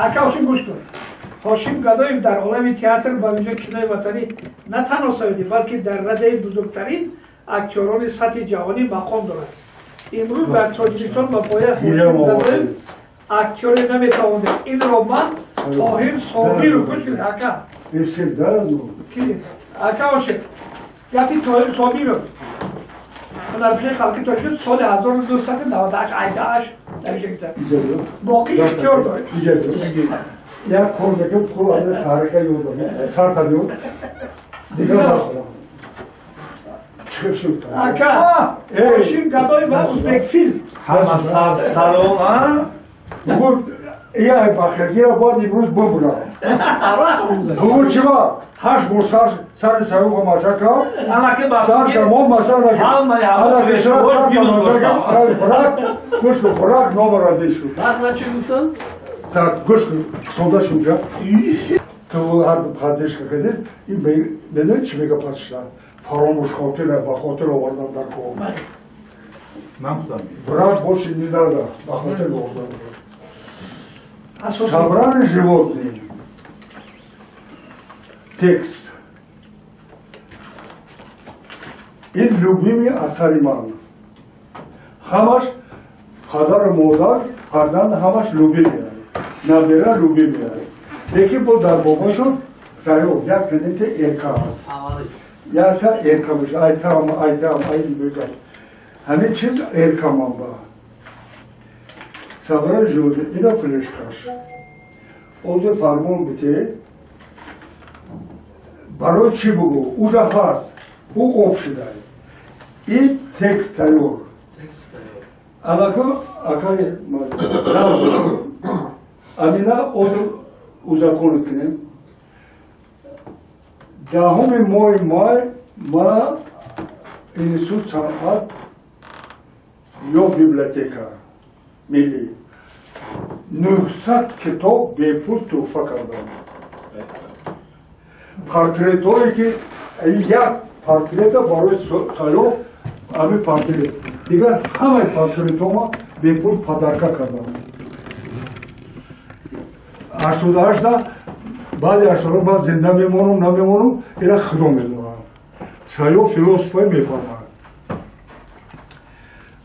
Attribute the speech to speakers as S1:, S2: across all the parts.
S1: Ака Ҳошим, гӯш кун. Ҳошим Гадоев дар олами театр, ба вижа кинои ватанӣ, на танҳо советӣ, балки дар радаи бузургтарин актёрони сатҳи ҷаҳонӣ мақом дорад. Имрӯз дар Тоҷикистон ба пояи Ҳошим Гадоев актёре наметавонед. Инро ман, Тоҳир Собиров, гӯш кунед, ака. Ака Ҳошим, гапи Тоҳир Собиров, ҳунарпешаи халқи Тоҷикистон, соли 1998 айдааш навишта, боқӣ ихтиёр доред.
S2: Як кор мекунам, ту тариха ёдам, сарта ёд, дигар нахоҳам.
S1: Ака Ҳошим Гадоев ва Узбекфилм.
S3: Ҳама сар салом.
S2: Бугун я бахиргира бояд имрӯз бубурам. Бугун чима ҳашт бор сар сари саюқа маша кард, сар шамо маша накард. Брат, гӯш кун, брат номер один шуд.
S4: Баъд ман чӣ гуфтам?
S2: Так, гӯш кун, сонда шунҷа ту ҳар поддержка кардед, ин медонед, чӣ мега? Пасшла фаромӯшхотира ба хотир овардан дар кор. Брат больше не надо, ба хотир овардан. Собрали животные. Текст. Ин любимый асари ман. Ҳамаш падару модар, фарзанд, ҳамаш любимый. Набера любимый. Лекин бо дар бобашон заёб як танете эрка аст. Якта эрка меша, айтам, айтам, ай мегам. Ҳамин чиз эрка манба. Собрали животные. Ина флешкаш. Озир фармон бите. Барои чӣ бугӯ? Уже ҳаст. Ӯ об шудай. И текст тайёр. Алака акаи Амина, озир узаконит кунем. 10-уми моҳи май ма институт санъат ё библиотека миллӣ 900 китоб бепул тӯҳфа кардам. Портретҳое ки як портрета барои Сайёф, ҳамин портрет, дигар ҳамаи портретҳома бепул подарка кардам. 88-да, баъди 88 баъд зинда мемонам, намемонам, ира худо медонам. Сайёф философай мефаҳмад.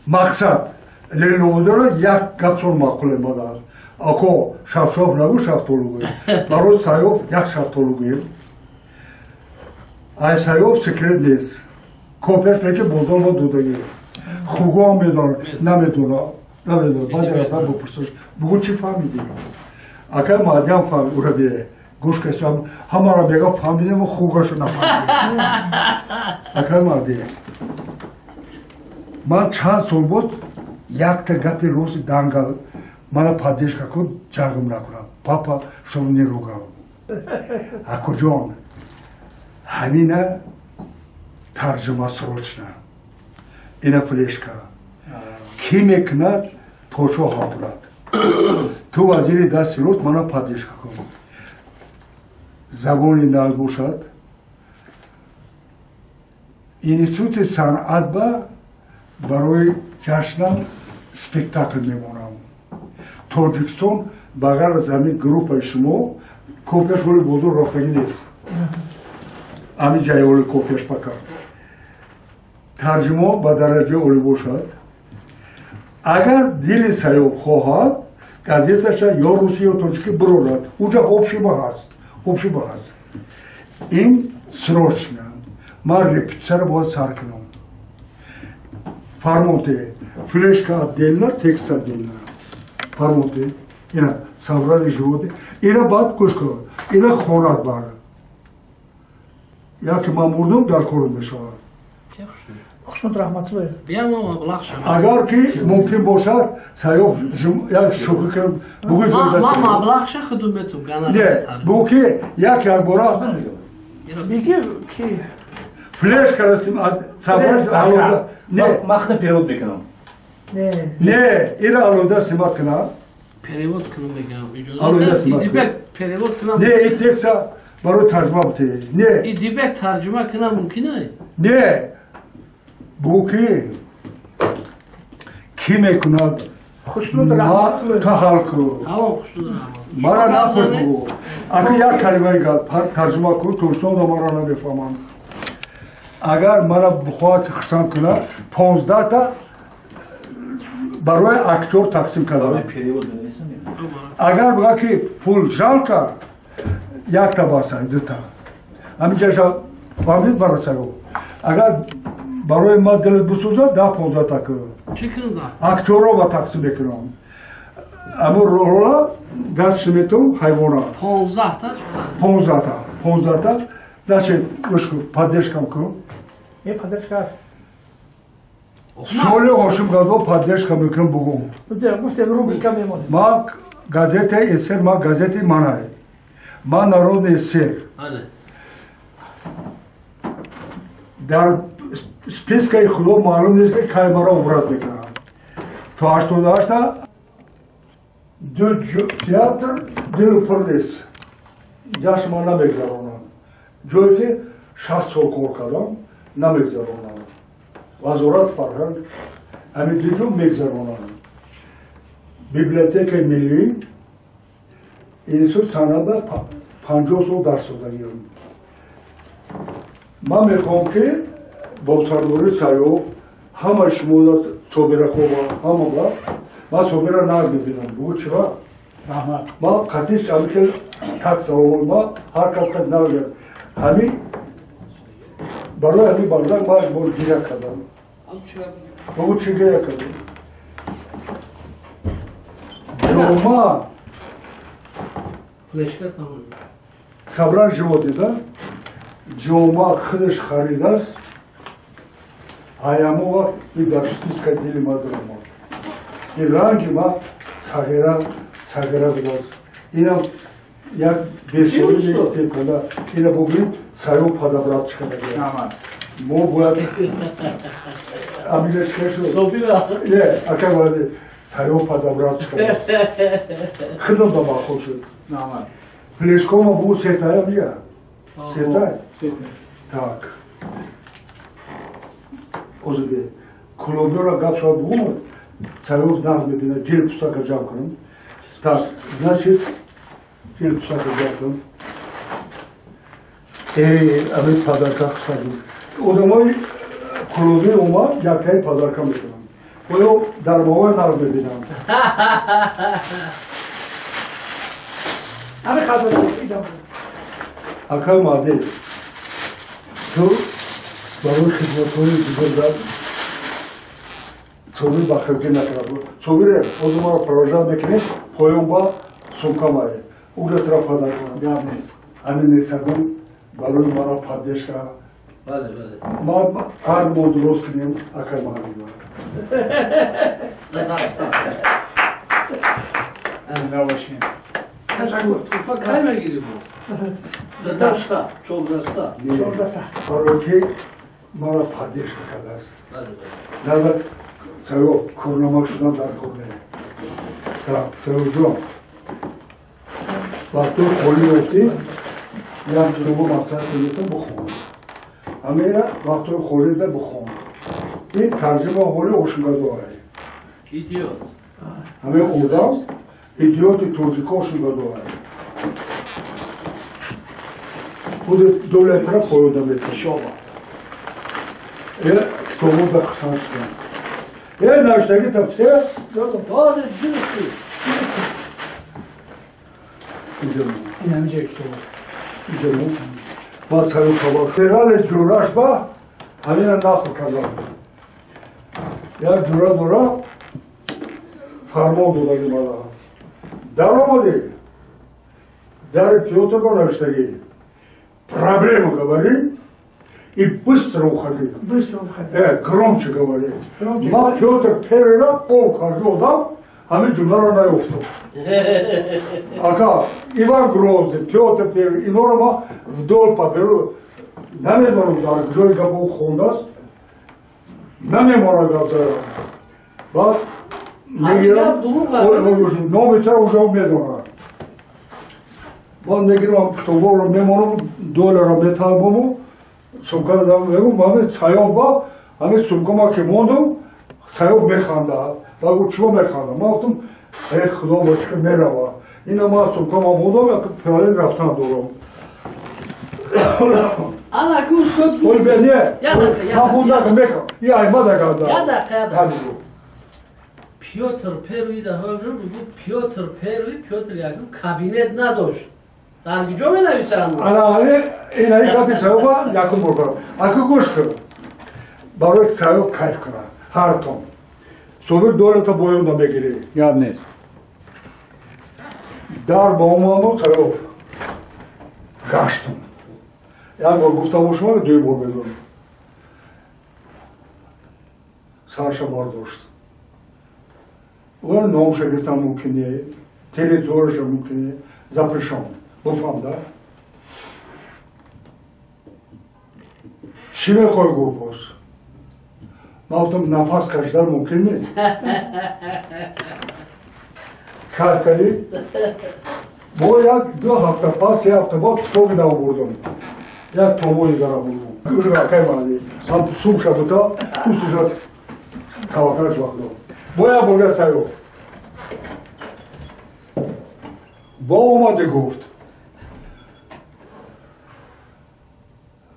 S2: Мақсад Ленинободро як гапсон маъқуле мадааст. Ако шафшоф нагӯ, шафтолу гӯем. Барои Сайёф як шафтолу гӯем. Ай Сайёф секрет нест. Копияш лекин бозор мо додагӣ. Хугоам медонад, намедона, намедона. Баъди рафта бипурсаш. Бугӯ, чӣ фаҳмидӣ? Акай Маҳдиам фаҳмид, ура бие. Гӯш касам, ҳамаро мега фаҳмидем, хугашу нафаҳмидем. Акай Маҳди. Ман чанд сол буд якта гапи рози дангал мана поддержка кун, ҷангм накунам. Папа, чтобы не ругал. Акуҷон, ҳамина тарҷума срочно. Ина флешка. Кӣ мекунад, подшоҳ ҳам. Ту вазири дасти рост, мана поддержка кун. Забони нағз бошад. Институти санъат ба барои ҷашнам спектакл мемонам. Тоҷикистон ба ғайр аз ҳамин группаи шумо копияш ҳоли бозор рафтагӣ нест. Ҳамин ҷайи ҳоли копияш пока. Тарҷумо ба дараҷаи олӣ бошад. Агар дили Сайёф хоҳад, газеташа ё русӣ, ё тоҷикӣ бирорад. Уҷа общий ба ҳаст. Общий ба ҳаст. Ин срочно. Ман репетитсияро бояд сар кунам. Фармонте, флешка отдельно, текст отдельно. Фармонте, ина собрали животные. Ина баъд гӯш кун. Ина хонад бар. Яке ман мурдам, дар кор мешавад.
S1: Хушнуд Раҳматуллоев.
S4: Биям, маблағ шава.
S2: Агар ки мумкин бошад, Сайёф як шӯхӣ кунам, бугӯ.
S4: Ма маблағ ша худум метум.
S2: Не, бугӯ ки як як бора
S1: Биги ки
S2: флешка растим, собрать алода. Не,
S3: Махна перевод мекунам.
S1: Не.
S2: Не, ира алода снимать кунад.
S4: Перевод кунам мегам.
S2: Алло,
S4: Иҷозат
S2: снимать.
S4: Идибек, перевод кунам.
S2: Не, и текста барои тарҷума бите. Не,
S4: Идибек, тарҷума кунам мумкин ай?
S2: Не. Бугӯ ки кӣ мекунад.
S1: Хушнуд Раҳматулло.
S2: Та ҳал кун.
S4: Тамом, Хушнуд Раҳмат.
S2: Мара напурс, бугу. Ака, як калимаи гап тарҷума кун, турсон мара намефаҳмам. Агар мара бихоҳад хурсанд кунад, 15та барои актёр тақсим кардам.
S3: Барои перевод менависам.
S2: Агар бигӯяд, ки пул жалко, якта баса, дута ҳаминҷаша фаҳмид барасаё. Агар барои ман дилат бисӯзад, 10-15та кун.
S4: Чӣ кунам да?
S2: Актёрро ба тақсим мекунам, аммо рола дастш метум ҳайвона.
S4: 15та?
S2: 15та, 15та. Значит, гӯш кун, поддержкам кун.
S1: Не, поддержка аст.
S2: Соли Ҳошим Гадо поддержка мекунам, бугум.
S1: Гуфтем, рубрика мемонем.
S2: Ма газетаи СССР, ма газетаи манай, ма народный СССР.
S4: Бале.
S2: Дар спискаи худо маълум нест, ки кай маро убрать мекунам. То 88-та ду театр дилу пур нест, ҷашн ма намегзаронам. Ҷое ки 60 сол кор кардам, намегзаронам. Вазорат фарҳанг ҳамин диду мегзаронам. Библиотекаи миллӣ, институт санъата 50 сол дарс додагиам. Ман мехоҳам, ки бо сардории Сайёф ҳамаи шумо, Собиракова, ҳама ба ман Собира нағз мебинам. Бугу чива?
S1: Раҳмат.
S2: Ман қатиш ҳамихел так савол, ма ҳар кас қад нағз ҳамин барои ҳамин бардак ман як бор гиря кардам. Бугу, чӣ гиря кардам? Ҷома.
S4: Флешка тамом.
S2: Собрал животных, да? Ҷома худаш харидааст. Аямо вақт и дар списка дили ма даромад. И ранги ма сағира сағира будааст. Инам як бесоӣ мегуфтем када. Ина бубин, Саёф подобрать чикадаги.
S1: Раҳмат.
S2: Мо бояд амина чика шуд?
S4: Собира.
S2: Е, ака бояд Саёф подобрать чикада. Худам ба маъқул шуд.
S1: Раҳмат.
S2: Флешкома бу сетая бия. Сетай? Так. Озубе. Клубёра гап шавад, бугум, Саёф нағз мебинад, ҷил пусака ҷамъ кунам. Так, значит, ҷил пусака ҷамъ кунам. Э, ами подарка хушадим. Одамои клуби омад, яктаи подарка мекунам. Оё дарбовои нағз мебинам.
S1: Ҳамин хазои идома.
S2: Акай Маҳдӣ, ту барои хизматҳои бузургат Собир бахилгӣ накард. Собире, ҳозир маро провожать мекунем, поён ба сумкамае. Угра тра подарка.
S1: Гап нест.
S2: Ҳамин несагон барои мара поддержка.
S4: Бале, бале.
S2: Ма ҳар моҳ дуруст кунем, акай Маҳдӣ.
S4: Да даста.
S1: Зинда бошем.
S4: Туфа кай мегирӣ боз? Да даста, чордаста.
S1: Чордаста.
S2: Барои ки мара поддержка кардааст.
S4: Бале, бале.
S2: Назар Саёф корнамак шудан дар кор не. Так, Саёфҷон. Вақто холӣ ёфтӣ, як китобо мақсад кунета бихон. Ҳамина вақтои холида бихон. Ин тарҷима ҳоли Ҳошимгадоай.
S4: Идиот.
S2: Ҳамин одам идиоти тоҷико Ҳошимгадоай. Худи долятра поёда метавон.
S1: Иншоалло.
S2: Э, китобо да хусанд шудам. Э, навиштаги тафсир?
S4: Ҳозир дурусти.
S2: Инҷо.
S1: Ин ҳамин ҷои китоб.
S2: Инҷо. Баъд сари хабар. Ферали ҷураш ба ҳамина нақл кардам. Як ҷура дора, фармон додаги мара. Даромадӣ, дари Пётр ба навиштагӣ. Проблему говори и быстро уходи.
S1: Быстро уходи.
S2: Э, громче говори.
S1: Громче
S2: Ма
S1: говори.
S2: Пётр Первыйра ов одам ҳамин ҷумларо наёфтам. Ака, Иван Грозный, Пётр Первый, инора ма вдоль поперу намедонам дар ҷои гапо хондааст, намемонад гап зарам. Баъд мегирам,
S4: гап дурӯғ аст.
S2: Номи тра уже медонад. Баъд мегирам, китоборо мемонам, долларро металбому, сумкаро дам мегум, ҳамин Саёф ба ҳамин сумкама ки мондум, Саёф механда. Ба гуфт, чиво механдам? Ман гуфтам, э худо ба шукр, мерава. Ина ман сумкам омодам, як параллел рафтан дорам.
S4: Ана ку устод.
S2: Ой, бе, не.
S4: Я дақиқа, я
S2: Ман бунда
S4: дақиқа.
S2: мехам. И аймада гарда.
S4: Я дақиқа, я дақиқа.
S2: Ҳамин гуфт.
S4: Пётр Первый дафъа мегӯ, Пётр Первый, Пётр Якум кабинет надошт. Дар куҷо менависанд?
S2: Ана ҳами инаи гапи Саёба якум бор кардам. Аку гӯш кун. Барои Саёб кайф кунад. Ҳартон. Собир дората боёнда мегирӣ.
S3: Гап нест.
S2: Дар ба оману Саёб гаштум. Як бор гуфта бошам, дуюм бор мегӯям. Сарша бардошт. Ӯ номша гирифтан мумкин не, территорияша мумкин не, запрещен. Буфаҳм, да? Чӣ мехоҳӣ, гуфт боз? Ман гуфтам, нафас кашидан мумкин не? Кайф кардӣ? Бо як ду ҳафта пас, се ҳафта баъд китоби нав бурдам. Як томои дигара бурдам. Акай маҳаллӣ. Ҳам сумша бута, пустиша таваккалаш ба Худо. Бо як борга Саёб. Бо омади гуфт.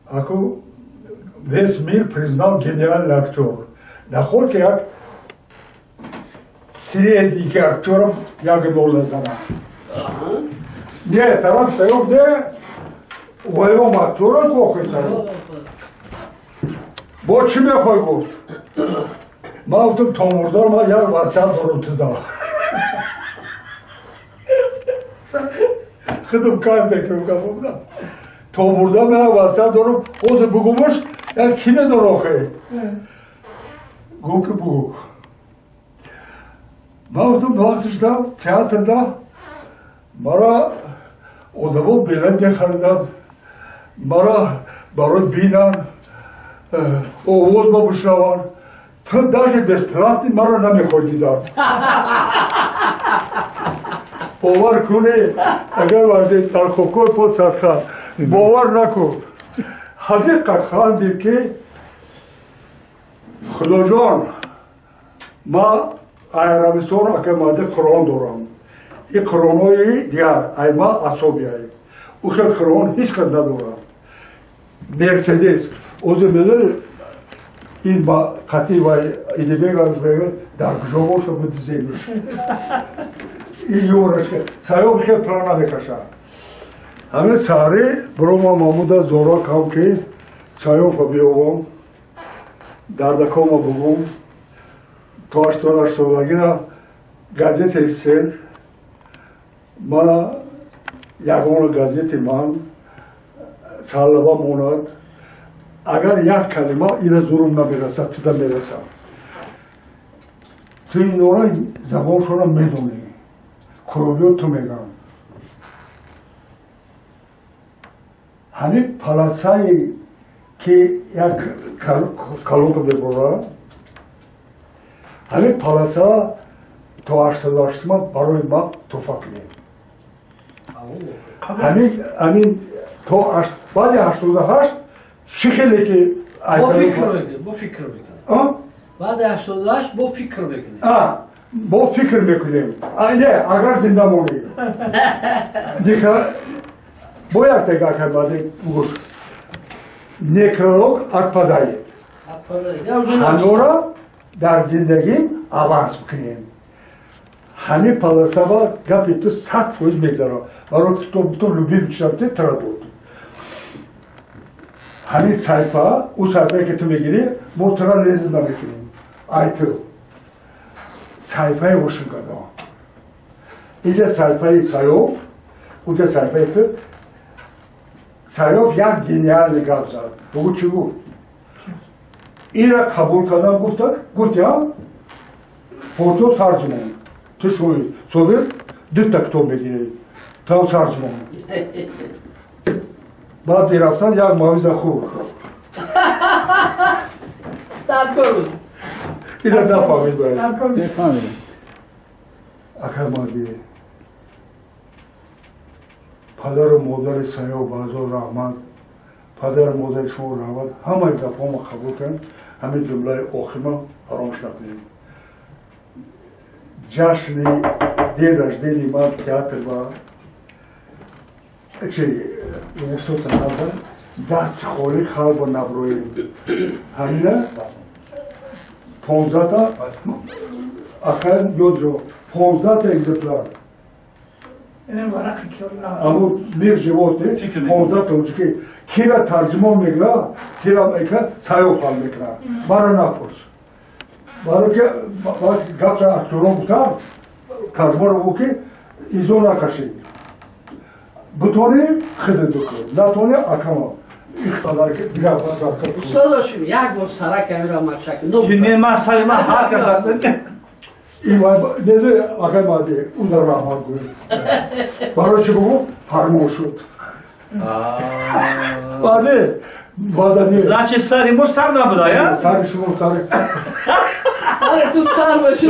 S2: Аку весь мир признал гениальный актер. Наход ки як средненький актером як нол назана. Не, тараф Саёб не, воём актера кохи Саёб. Бо чӣ мехоҳӣ, гуфт. Ман гуфтам, томурдор, ман як васият дорам туда. Худам кайф мекунам, гапам. Томурдор, ман як васият дорам, ҳозир бугумуш, як ки медор охе? Гуфт ки бугу. Ман гуфтам, вақтишда театрда мара одамо билет мехариданд, мара барои бинан, овоз ма бишнаванд. Ту даже бесплатно маро намехоҳӣ дидан. Бовар кунӣ, агар варди дар хокои под садқа, бовар накун. Ҳақиқа хандид ки Худоҷон, ман Арабистон ака мади Қуръон дорам. И Қуръонҳои дигар ай ма асобияй. Ӯ хел Қуръон ҳеҷ кас надорад. Мерседес, озир медонӣ, ин ба қатъи вай Идибек мегӯяд, дар куҷо боша бидиземиш. Ин юмораш Саёб хел план намекашад. Ҳамин саҳри бирома Мамуда зора кам ки Саёб биёбам, дардакома бугум, то 88 солагира газетаи сел мана ягона газети ман сарлаба монад. Агар як калима ила зурум намерасад, туда мерасад. Ту инора забоншонро медонӣ. Куробиё ту мегам. Ҳамин паласае ки як калонка мебурад, ҳамин паласа то 88 барои ман туҳфа кунед. Ҳамин то баъди 88 чӣ хеле ки
S4: Бо фикр мекунем, бо фикр мекунем.
S2: А?
S4: Баъди 88 бо фикр мекунем.
S2: А, бо фикр мекунем. А, не, агар зинда монӣ. Ника, бо як тега карбади гӯш. Некролог отпадает.
S4: Отпадает. Я уже написал.
S2: Ҳанора дар зиндагӣ аванс бикунем. Ҳамин паласаба гапи ту 100% мегзарад. Барои ту любимый чизам ти тра дод. Ҳамин саҳифа, ӯ саҳифае ки ту мегирӣ, мо тура лезм намекунем. Ай ту. Саҳифаи Ҳошимгадо. Инҷа саҳифаи Саёб, унҷа саҳифаи ту. Саёб як гениальный гап зад. Бугу чӣ гуфт? Инра қабул кардам, гуфта, гуфтям, форсо сарҷумон. Ту шоҳид. Собир дута китоб мегирӣ. Там сарҷумон. Баъд мерафтан як мавиза хӯрд.
S4: Дар кор буд.
S2: Ина нафаҳмид бояд.
S1: Дар кор буд.
S3: Нафаҳмидам.
S2: Акай Маҳди, падару модари Саёб ҳазор раҳмат, падару модари шумо раҳмат, ҳамаи гапҳома қабул кардем, ҳамин ҷумлаи охирма фаромӯш накунем. Ҷашни день рождения ман театр ба чи эҳсоса карда, дасти холӣ халба наброем. Ҳамина 15-та акай ёдро, 15-та экземпляр. Аму мир животных 15 тоҷики кира тарҷумон мекуна, кира мекуна, саёфам мекуна. Мара напурс. Баро ки гапша актёрон гуфтам, тарҷумонро гуфт ки изо накашӣ. Бутонӣ хидат бикун, натонӣ акама.
S4: Устод Ҳошим, як бор сара камера мачак.
S3: Ки не, ман сари ман ҳар каса.
S2: Незе акай мади, унда раҳмат гӯй. Барои чӣ бугу? Фармон шуд. Баъде баъда.
S3: Значит, сари мо сар набуда, я?
S2: Сари шумо сари.
S4: Сари ту сар боши.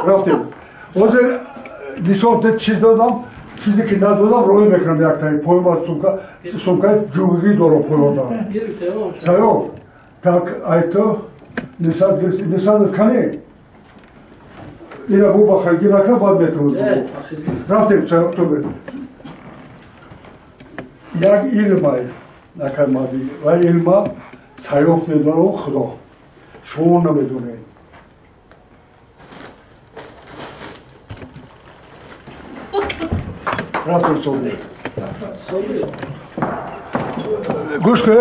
S2: Рафтем. Ҳозир нишон те чиз додам, чизе ки надодам, роҳӣ мекунам яктаи пойма сумка, сумкаи ҷугӣ дорам поёнда. Саёф, так айто нисадат кане? Ина бу бахайгӣ накна, баъд метавон. Рафтем, Саёф, як илмай накармадӣ ва илма Саёф медонад, Худо. Шумо намедонед. Рафтем, Собир. Гӯш кун,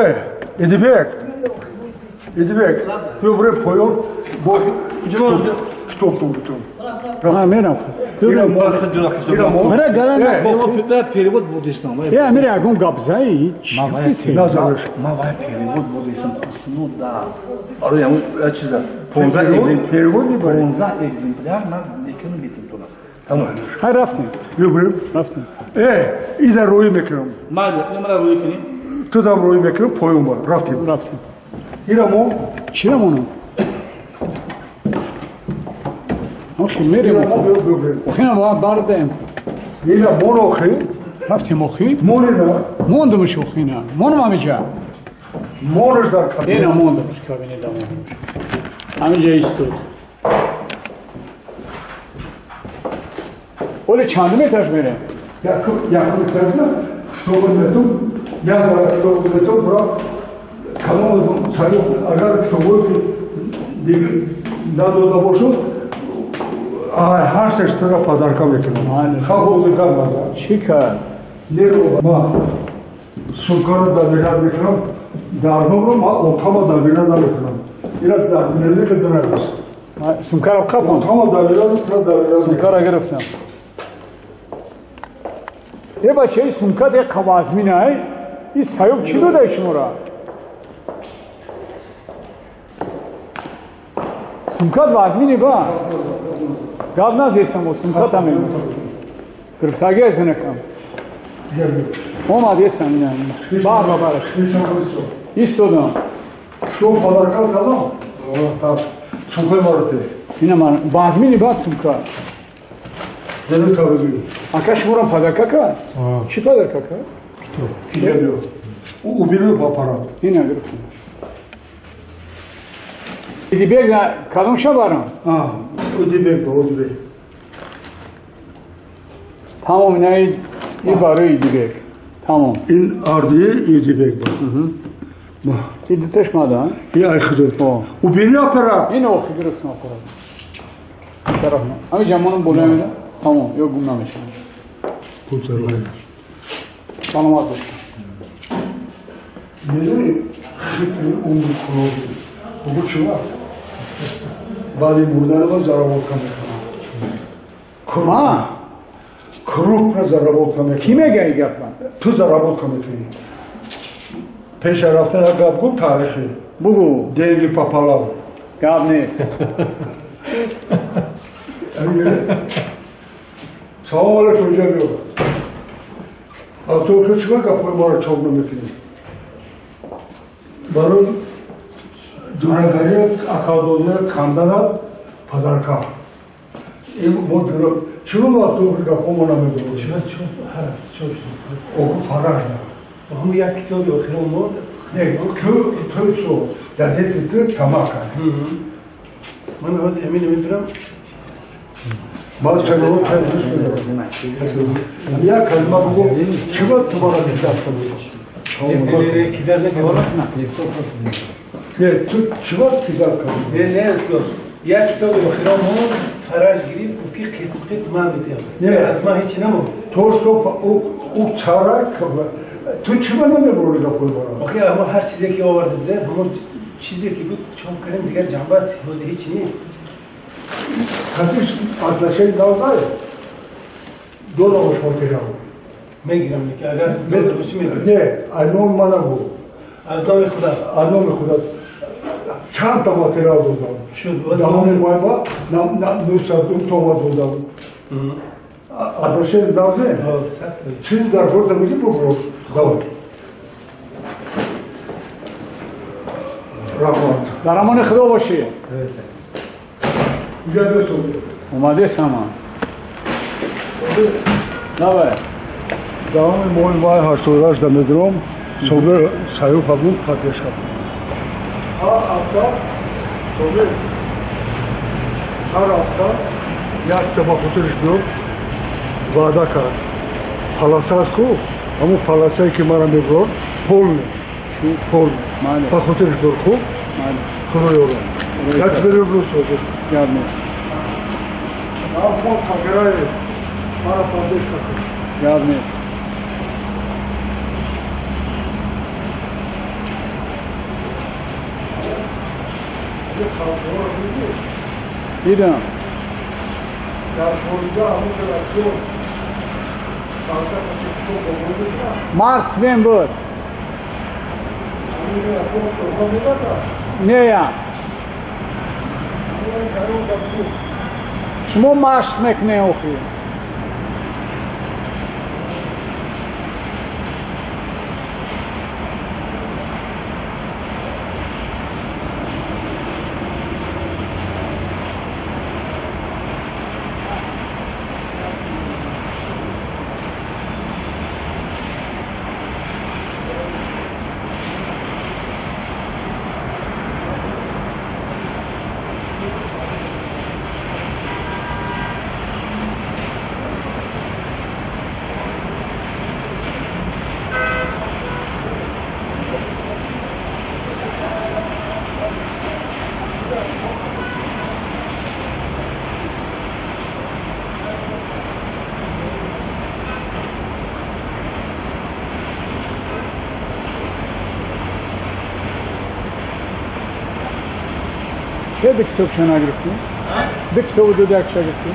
S2: Идибек. Идибек, ту бре поён бо китоб бутун.
S5: Мерам. Мера галан.
S3: Перевод будистам.
S5: Я мера ягон гап зай.
S2: Назараш.
S3: Ма вай перевод будистам. Ну да. Аро яму чиза. 15 экземпляр.
S2: Перевод мебарӣ?
S3: 15 экземпляр ман мекунам битим туна. Тамом.
S5: Хай, рафтем.
S2: Бибрем.
S5: Рафтем.
S2: Ида рӯй мекунам.
S3: Ман мара рӯй кунӣ.
S2: Ту дам рӯй мекунам, поён бар. Рафтем.
S5: Рафтем.
S2: Ира мо
S5: Чира монам? Охи мерем.
S2: Ира мо бибрем.
S5: Охина ма бардем.
S2: Ира мон охи.
S5: Рафтем охи.
S2: Монина.
S5: Мондумш охина. Монам ҳамиҷа.
S2: Монаш дар кабинет.
S5: Ина мондумш кабинет мондумш. Ҳамиҷа истод. Оле чанд метраш мерем?
S2: Якум этажна, чтобы метум, як бара китоби метум, бра, калон саёф, агар китобое ки надода бошад, ҳар сештара подарка мекунам. Хабо дигар маза.
S5: Чӣ кард?
S2: Неро ма сумкаро доверять мекунам, дарномро ма отама доверять намекунам. Ира дар дневник динавис.
S5: Сумкаро қафам.
S2: Отама доверять мекунам, доверять.
S5: Сумкаро гирифтам. Е бача, ин сумкат е қавазмина, ай? Ин Саёф чӣ дода шуморо? Сумкат вазмини ба? Гап назесам, сумкат ҳамин. Гирифтаги аз инакам. Омад есам ина. Бар ба бараш. Истодам.
S2: Что подарка кардам? Так, сумкаи маро те.
S5: Ина ман вазмини ба сумка.
S2: Деду табигӣ.
S5: Ака шуморо подарка кард? Чӣ подарка кард?
S2: Ия убили аппарат.
S5: Ина гирифтам. Идибек кадом шабарам?
S2: Идибек ба Идибек.
S5: Тамом, ина и барои Идибек. Тамом.
S2: Ин ардии Идибек ба.
S5: И дуташ мада?
S2: И ай худо. Убили аппарат.
S5: Ин охи гирифтам аппарат. Тараф. Ами ҷамонам боло меда? Тамом, ё гум намешавам. Саломат бошед.
S2: Медонӣ, хитри умри кулоби. Бугу чӣ вақт? Баъди мурдани ман заработка мекунам.
S5: Ма?
S2: Крупно заработка мекунам.
S5: Кӣ мега и гапа?
S2: Ту заработка мекунӣ. Пеша рафта як гап гуфт тарихи.
S5: Бугу.
S2: Деньги пополам.
S5: Гап нест.
S2: Салом алейкум, ҷамиё. А ту охир чӣ гапҳои маро чоп намекунӣ? Барои дурагария акалдодия канданат подарка. Ин мо дура чиро ма ту охир гапҳо мо намедонем? Охир фараж на.
S6: Ҳамун як китоби охирон мод.
S2: Не, ту со газети ту тамака.
S6: Ман ҳозир ҳамин мебирам.
S2: Ман саро дӯст медорам. Як калима бугу, чиба ту мара китоб Не, ту чиба китоб кардӣ?
S6: Не, не, устод. Як китоби охирон монд, Фараҷ гирифт, гуфт ки қисм қисм ман метиҳам.
S2: Не.
S6: Аз ман ҳеҷ намонд.
S2: То что ӯ чара ту чиба намебурӣ гапои мара?
S6: Охи ҳамо ҳар чизе ки оварда будем, ҳамо чизе ки буд чоп кардем, дигар ҷанба аст, ҳозир ҳеҷ нест.
S2: Хатиш отношение нав доллар материал.
S6: Мегирам, ки агар дода бошӣ мегирам.
S2: Не, аз номи ман нагу.
S6: Аз номи худат.
S2: Аз номи худат. Чанд та материал додам.
S6: Шуд.
S2: Даҳоми майба 900 тома додам. Отношение навзе? Чиз дар горда меги бубро. Давай. Раҳмат.
S5: Дар амони Худо бошӣ. Омаде сама. Давай.
S2: Даҳоми моҳи май 88 медурам, Собир Саюфа буд, поддержка. Ҳар ҳафта, Собир, ҳар ҳафта як ба хотириш биёд, ваъда кард. Паласа аст ку, ҳамун паласае ки мара мебурд, полный, полный. Ба хотириш биёд, хуб? Худо ёрам. Я тебе люблю, Собир.
S5: Гап нест.
S2: Ман собираю, мара поддержка кун.
S5: Гап нест. Дидам.
S2: Дар Флорида ҳамун актёр халта кито қабул мекунад.
S5: Марк Твен буд.
S2: Ҳамин актёр қабул мекунад.
S5: Нея. Шумо машқ мекунед охи. Ду китобча нагирифтӣ? Ду китобу ду якша гирифтӣ?